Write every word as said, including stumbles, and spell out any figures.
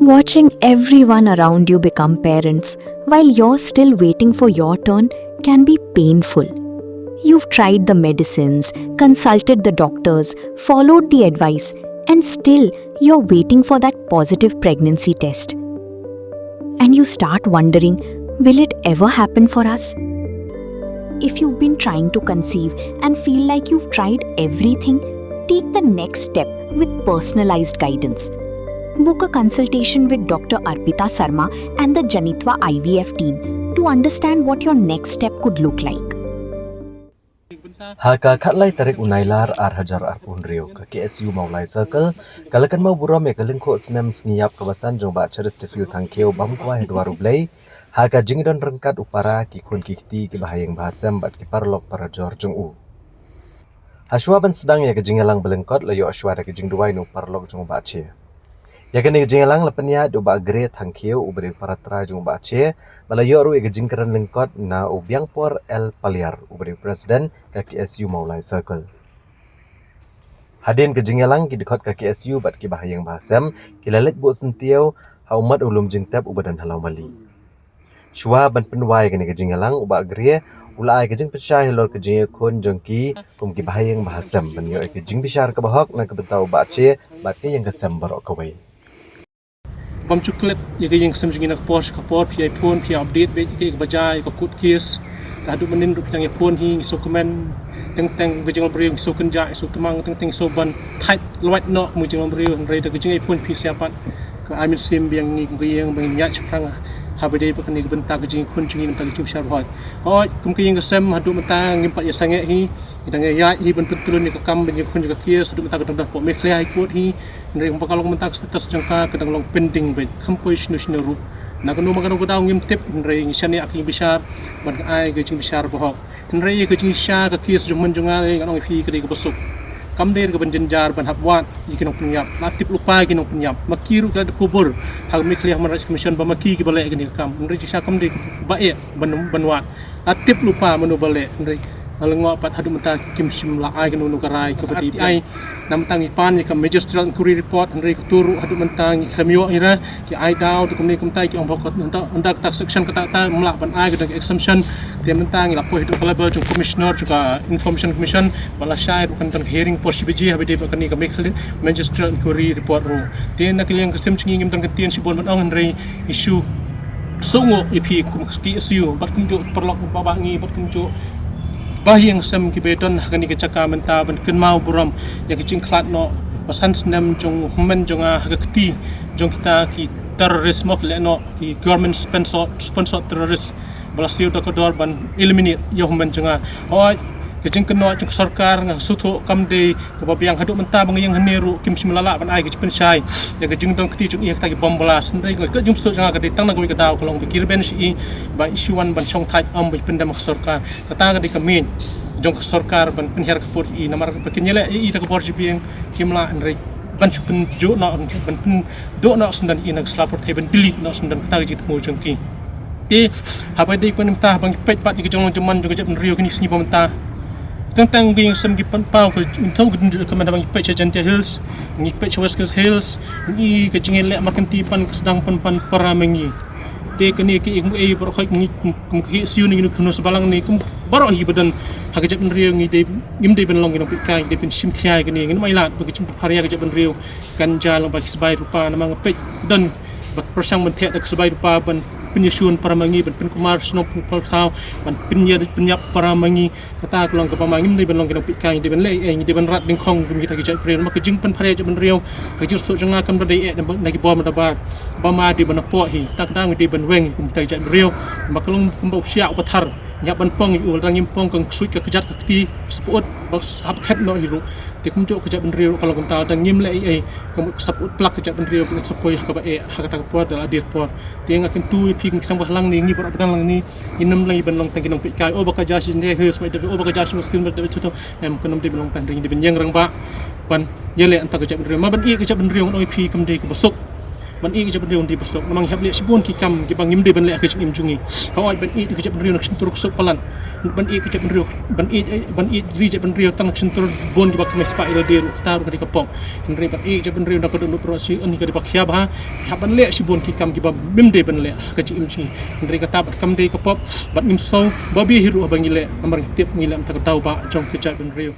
Watching everyone around you become parents while you're still waiting for your turn can be painful. You've tried the medicines, consulted the doctors, followed the advice, and still you're waiting for that positive pregnancy test. And you start wondering, will it ever happen for us? If you've been trying to conceive and feel like you've tried everything, take the next step with personalized guidance. Book a consultation with Doctor Arpita Sarma and the Janitva I V F team to understand what your next step could look like. Ha ka khatlai tarik u Nailar ar hajar arphew hynriew, ka K S U Mawlai Circle ka la kynmaw burom ïa ka lyngkhuh snem sngi ïap kaba san jong u Bah Chesterfield Thangkhiew bam kwai ha dwar U Blei, ha ka jingdon ryngkat u para, ki khun ki kti, ki bahaïing bahasem bad ki paralok parajor jong u. Hashwa ban sdang ïa ka jingïalang ba lyngkot, la ïoh shwa da ka jingduwai na u paralok jong u Bah Che. Ïa kane ka jingïalang la pynïaid da u Bah Gre Thangkhiew uba dei u para trai jong u Bah Che, bad la ïoh ruh ïa ka jingkren lyngkot na u Biangpor L Paliar uba dei u president ka K S U Mawlai Circle. Hadien ka jingïalang, ki dkhot ka K S U bad ki bahaïing bahasem ki la leit buh syntiew ha u mat u lum jingtep uba don ha Lawmali. Shwa ban pynwai ïa kane ka jingïalang, u Bah Gre u la ai ka jingpynshai halor ka jingïakhun jong ki kum ki bahaïing bahasem ban ïoh ïa ka jingbishar kaba hok na ka bynta u Bah Che bad ka ïing ka sem baroh kawei. Bam shu klet ïa ka ïing ka sem jong ngi na ka por sha ka por, phi ïai phone, phi ïai update beit ïa ka, ïa ka ba jia, ïa ka court case. Te haduh mynnin ruh phi dang ïai phone hi, ngi shu kmen, teng teng ka jinglong briew ngi shu kynjah, ngi shu tmang, teng teng ngi shu ban thait lwait noh kum ka jinglong briew, hynrei da ka jingïai phone phi sha pat ka ai mynsiem biang ngi kum ka ïing ba ngin ïaid shaphrang ha ba dei ba kane ka bynta ka jingïakhun jong ngi, na ka bynta ka jingbishar ba hok. Hooid, kum ka ïing ka sem haduh mynta ngim pat ïa sangeh hi, ngi dang ïaid hi ban pyntylun ïa ka kam ban ïakhun ïa ka case, haduh mynta ka dang don hapoh Meghalaya High Court hi. Hynrei kumba ka long mynta ka status jong ka, ka dang long pending beit, kham poi shano shano ruh. Na kano ma kano ka daw ngim tip, hynrei ngi shaniah ka jingbishar ban ai ka jingbishar ba hok. Hynrei ïa ka jingshisha ka case jong u hynmen jong nga, ngan ong ïa phi, ka dei kaba suk. Kam dei ka ban jynjar ban hap wad ïa ki nongpynïap. La tip lypa ïa ki nongpynïap, ma ki ruh ki la dep kubur ha ka Meghalaya Human Rights Commission ba ma ki kiba leh ïa kane ka kam. Hynrei jingshisha kam dei ba eh ban, ban wad. La tip lypa mano ba leh, hynrei nga la ngoh pat haduh mynta kim shym la ai kano kano ka rai kaba dei ai. Na mynta ngi pan ïa ka magisterial inquiry report, hynrei kato ruh haduh mynta ngi khlem ïoh ïa ra. Ki ai daw da kumne kumta, ki ong ba ka ynda, ynda kata ka section kata kata ym lah ban ai, ka don ka exemption. Te mynta ngi la poi haduh ka level jong Commissioner jong ka Information Commission, ba la shai ruh kan don ka hearing por shi baje ha ba dei ba kane ka Meghalaya magisterial inquiry report ruh. Te na ka liang ka sem jong ngi ngim don ka ktien shibun ban ong, hynrei ngi shu sngewnguh ïa phi kum ka K S U bad kumjuh paralok ba bah ngi bad kumjuh bahaïing sem kiba don ha kane ka jaka mynta ban kynmaw burom ïa ka jingkhlad noh ba san snem jong u hynmen jong nga ha ka kti jong kita ki terrorist, mo, ki leh noh ki government sponsor, sponsor terrorist ba la siew da ka dor ban eliminate ïa u hynmen jong nga. Hooid, ka jingkynnoh jong ka sorkar nga sngewthuh kam dei kaba biang, haduh mynta ba nga ïeng hangne ruh kim shym la lah ban ai ka jingpynshai ïa ka jingdon kti jong i ha kita ki bomb blast. Hynrei ka jingsngewthuh jong nga ka dei tang na kawei ka daw, ka long ba ki rben sha i ba i shu wan ban shong thait, ym ba i pyndem ha ka sorkar. Kata ka dei ka miet jong ka sorkar ban pynhiar ka pud ïa i, namar ba kin ïaleh ïa i da ka bor jabieng kim lah, hynrei ban shu pynduh noh, ban pynduh noh syndon ïa i na ka sla pyrthei, ban delete noh syndon, kata ka jingthmu jong ki. Te haba dei kumne mynta, haba ngi peit pat ïa ka jinglong jingman jong ka jaitbynriew kine ki sngi ba mynta, teng teng ki ïing sem ki pynpaw ka jingthmu ka jingthmu, ka mynta ba ngi peit sha Jaintia Hills, ngi peit sha West Khasi Hills, ngi ka jingïaleh markynti pan ka sdang pan pan para ma ngi. Te kane ka ïing ei baroh khoit ngi kum, kum ka K S U ne ngi kynnoh sa balang ne kum baroh hi ba don ha ka jaitbynriew, ngi dei, ngim dei ban long ki nongpeitkai, ngi dei ban shim khia ïa kane, ngin ym ailad ba ka jingpynpar ïa ka jaitbynriew kan jia lyngba ki sbai rupa, namar nga peit don ba pyrshang ban theh da ka sbai rupa ban pynïashoh para ma ngi, ban pynkulmar shnong pynkulmar thaw, ban pynïa, pynïap para ma ngi. Kata ka long kaba ma ngim dei ban long ki nongpeitkai, ngi dei ban leh ei, ngi dei ban rat dyngkhong kum kita ki jaitbynriew. Namar ka jingpynpar ïa ka jaitbynriew, ka jingsngewthuh jong nga kam da dei eh na ki bor madabar ba ma dei ban napoh hi. Kata ka daw ngi dei ban weng kum kita ki jaitbynriew. Namar ka long kumba u shiah uba thar, ngi hap ban pong ïa u, lada ngim pong kan ksuid ka kjat ka kti, ka sput ba hap khet noh hi ruh. Te kumjuh ka jaitbynriew ka long kumta, lada ngim leh ei ei, ka mut ka sap ut plak ka jaitbynriew, ka sa poi ha kaba eh ha kata ka por da la dier por. Te nga kyntu ïa phi ki seng ba lang ne, ngi baroh ba dang lang ne, ngin ym lei ban long tang ki nongpeitkai. O ba ka jia sha Jaintia Hills ba dei, o ba ka jia sha West Khasi Hills ba dei, em, kan ym dei ban long tang, dei ban ïeng rangbah ban ïaleh ïa ka jaitbynriew. Ma ban ïeh ka jaitbynriew ngan ong ïa phi kam dei kaba suk. Ban ïeit ka jaitbynriew ym dei ba suk, namar ngi hap leh shibun ki kam kiba ngim dei ban leh ha ka jingim jong ngi. Hooid, ban ïeit ka jaitbynriew na ka shyntur ka suk palat. Ban ïeit ka jaitbynriew, ban ïeit, ban ïeit ri jaitbynriew tang na ka shyntur bun kiba kmie spah ïa lade ruh, kata ruh ka dei ka pop. Hynrei ban ïeit ka jaitbynriew na ka dohnud baroh shi, kane ka dei ba khia bha. Hap ban leh shibun ki kam kiba ym dei ban leh ha ka jingim jong ngi. Hynrei kata pat kam dei ka pop, bad ngim sngew ba bieit hi ruh haba ngi leh, namar ngi tip ngi leh mynta ka daw ba jong ka jaitbynriew.